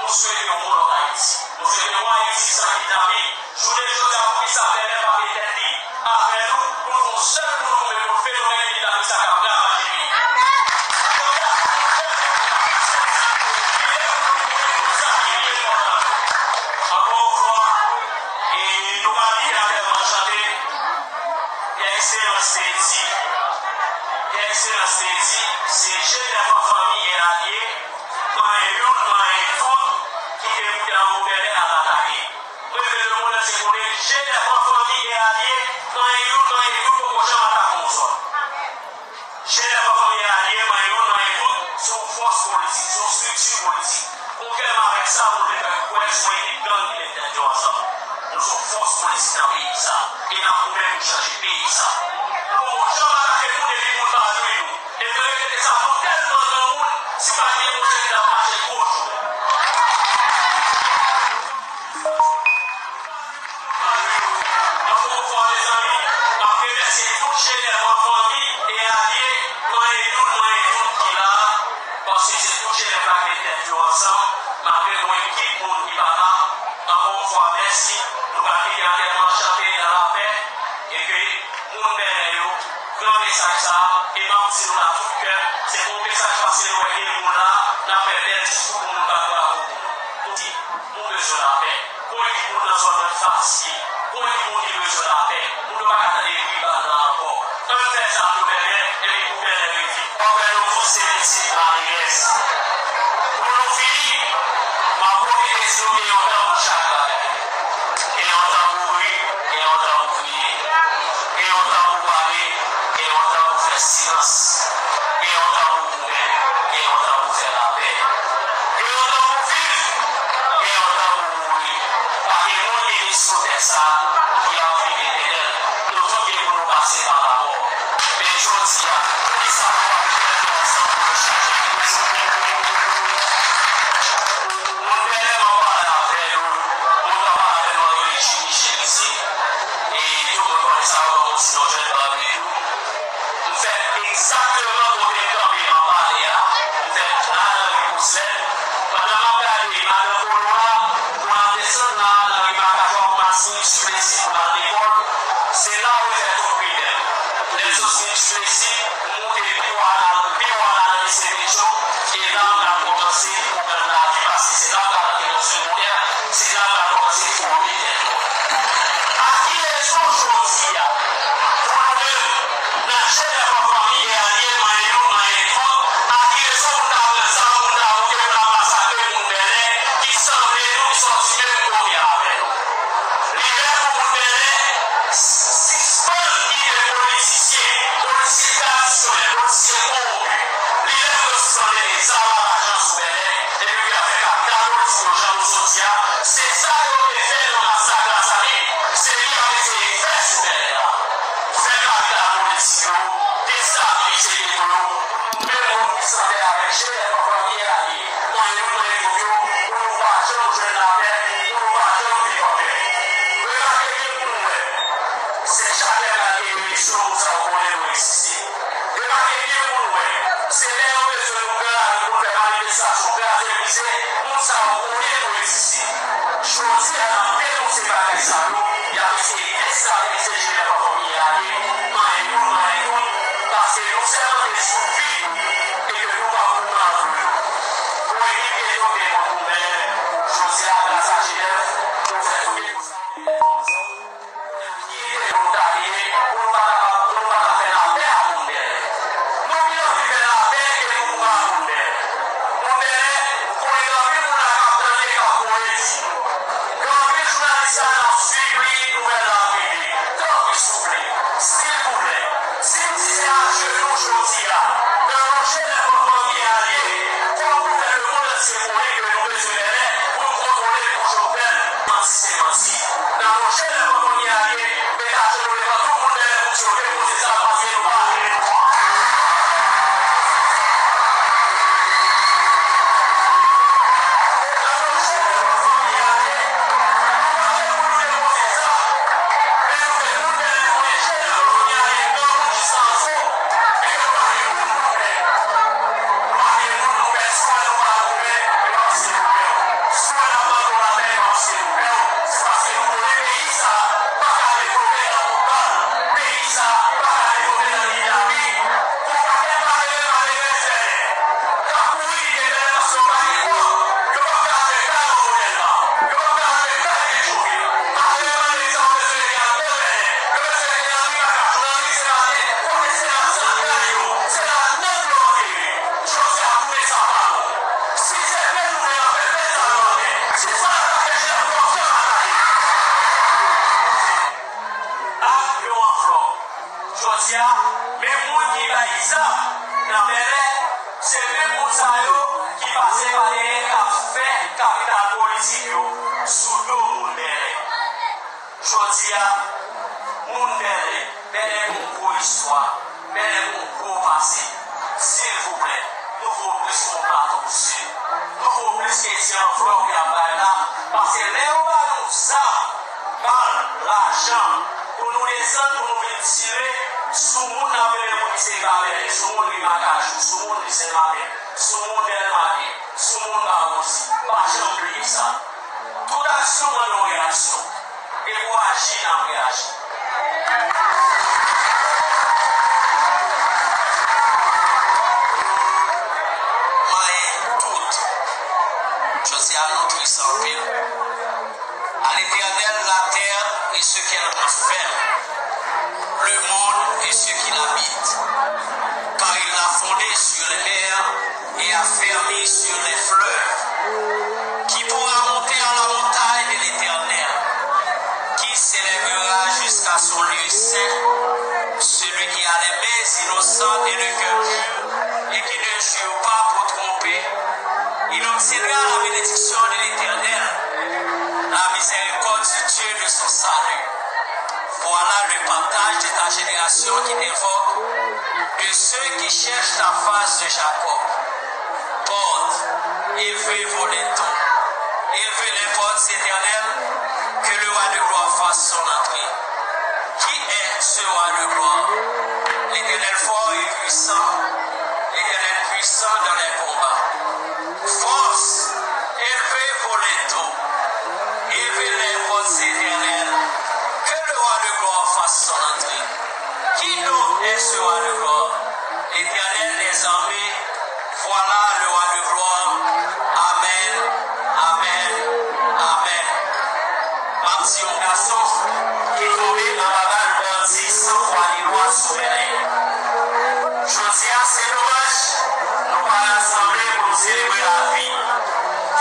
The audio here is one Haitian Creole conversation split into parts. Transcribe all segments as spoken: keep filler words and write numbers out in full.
Nou swete yon bon lòt Ayiti. Nou swete yon Ayiti san kidnapin. Jounen jodi a, poukisa Bèlè pa met tèt li avè nou pou nou fè yon sèl moun nou menm pou fenomèn kidnapin sa k ap ravaje peyi a? Jodi a, pou nou fè yon politik, li lè pou nou montre nou sa ki pi enpòtan nou. Ankò yon fwa, e nou pa bliye atèman chante, Ekselans te di, Ekselans te di, se G nèf an fanmi e alye, manyen youn, manyen tout, ki te moute nan Wobèlè al atake. Mwen vle lemonn antye konnen, G nèf an fanmi e alye, manyen youn, manyen tout poko janm atake yon zòn. G nèf an fanmi e alye, manyen youn, manyen tout, se yon fòs politik, se yon estrikti politik. Kontrèman avèk sa, moun vle fè kwè, se yon ekip gang ki met tèt yo ansanm. Nou se yon fòs politik nan peyi sa. E n ap goumen pou chanje peyi sa. Poko janm atake moun epi moun pa jwi nou. E m repete sa, nou tèlman granmoun, si pa t gen Bondye ki t ap mache gwo jou. Ankò yon fwa, mezanmi, m ap remèsye tout G nèf an fanmi e alye, manyen youn, manyen tout ki la a, paske se tout G nèf la ki met tèt yo ansanm, malgre gon ekip moun ki pa la. Ankò yon fwa, mèsi. Nou pral kite antèman chante nan lapè, e ke moun Bèlè yo pran mesaj sa a, e m ap di nou la tout kè, se pa yon mesaj paske nou wè gen moun la, n ap fè bèl diskou pou moun bat bravo pou nou. Nou di, nou bezwen lapè. Gon ekip moun nan zòn nan ki fatige. Gon ekip moun ki bezwen lapè. Moun yo pa ka tande bri bal la ankò. Ann fè zam yo Bèlè, epi pou Bèlè rete. W ap wè nou tout se pitit malerèz. Pou nou fini, m ap pwofite di nou gen yon tan pou chak bagay. Gen yon tan pou ri, gen yon tan pou kriye. Gen yon tan pou pale, gen yon tan pou fè silans. Gen yon tan pou goumen, gen yon tan pou fè lapè. Gen yon tan pou viv, gen yon tan pou mouri. Pa gen moun ki viv sou tè sa a ki ap viv etènèl. Nou tout gen pou nou pase pa lamò. Men jodi a, poukisa nou pa met tèt nou ansanm pou nou chanje peyi sa? Moun Bèlè, m ap pale avè nou. Moun k ap pale avè nou an rele Jimmy Cherizier. E tout moun konnen sa, yo ban m yon ti non jèn Barbecue. M fèt egzakteman kote m kanpe m ap pale a. M fèt la nan ri Pouslèn. Pandan m ap gade madan Kolo a, pou l ap desann la nan ri Makajwa pou m al Sint Siplesi pou m al lekòl, se la yo fè tout primè m. Lè m sot Sint Siplesi, m moute pi wo a la, pi wo a la nan lise Petyon, e la m pral kòmanse pwogram lavi, paske se la m pral antre nan segondè, se la m pral kòmanse fòme tèt mwen. A ki rezon jodi a, pou nou menm, nan G nèf an fanmi e alye, manyen youn, manyen tout, a ki rezon pou n ta pran zam, pou n ta moute, pou n ta masakre moun Bèlè, ki sanble nou, ki sòti menm kote avè nou? Li lè pou moun Bèlè sispann kite politisyen, politisyen tradisyonèl, politisyen kowonpi. Li lè pou yo sispann mete zam ak ajan sou Bèlè, epi pou y ap fè kapital politik yo jan nou soti a. Se sa yo te fè nan masak Lasalin. Se li y ap eseye fè sou Bèlè la. Fè kapital politik yo, destabilize geto yo, pou nou menm moun ki sanble avèk G nèf an fanmi e alye, manyen youn, manyen tout yo, pou nou pa janm jwenn lapè, pou nou pa janm viv anpè. Remake byen pou nou wè, se chak lè pral gen eleksyon, moun sa yo konnen nou egziste. Remake byen pou nou wè, se lè yo bezwen nou pran lari pou n fè manifestasyon, kraze brize, moun sa yo konnen nou egziste. Jodi a, n ap denonse bagay sa yo, y ap eseye destabilize G nèf an fanmi e alye, manyen youn, manyen tout, paske nou sèmante sou vi nou, e ke nou p ap goumen avè yo. Pou ekip Etyopi e Kòkoumen, jodi a, gras a G nèf, nou fè tout efò sa yo. Kite nou ta ye, pou nou pa ta, pou nou pa ta fè lapè ak moun Bèlè. Nou pi anvi fè lapè ke nou goumen ak moun Bèlè. Moun Bèlè, m konnen gen anpil moun la k ap tande, k ap voye di nou. Gen anpil jounalis la n ap swiv li, nouvèl la ap rive. Frè w ki ap bay la, paske lè yo ba nou zam, bal, lajan, pou nou desann, pou nou vin tire sou moun n ap rele moun ki se Babèl, sou moun Rimakajou, sou moun Senmaten, sou moun Dèlmaten, sou moun Bawozi, pa janm bliye sa. Tout aksyon mande yon reyaksyon. E pou w aji, n ap reyaji. Mwen tout. Jodi a, nou tris anpil. À l'Éternel, la terre et ce qu'elle renferme, le monde et ce qu'il habite. Car il l'a fondée sur les mers et affermie sur les fleuves. Qui pourra monter à la montagne de l'Éternel? Qui s'élèvera jusqu'à son lieu saint? Celui qui a les mains innocentes et le cœur pur, et qui ne jure pas pour tromper, il obtiendra la bénédiction de l'Éternel, la miséricorde du Dieu de son salut. Voilà le partage de ta génération qui t'invoque, de ceux qui cherchent la face de Jacob. Portes, élevez vos linteaux, élevez les portes éternelles, que le roi de gloire fasse son entrée. Qui est ce roi de gloire? L'Éternel fort et puissant, l'Éternel puissant dans les combats. Force, élevez vos linteaux, élevez les portes éternelles, que le roi de gloire fasse son entrée. Qui donc est ce roi de gloire? L'Éternel des armées, voilà le roi de gloire. Amen, amen, amen. M ap di yon gason ki tonbe anba bal bandi san fwa ni lwa sou Bèlè. Jodi a, se domaj, nou pa rasanble pou nou selebre lavi.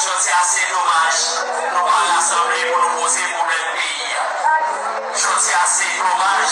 Jodi a, se domaj, nou pa rasanble pou nou poze pwoblèm peyi a. Jodi a, se domaj,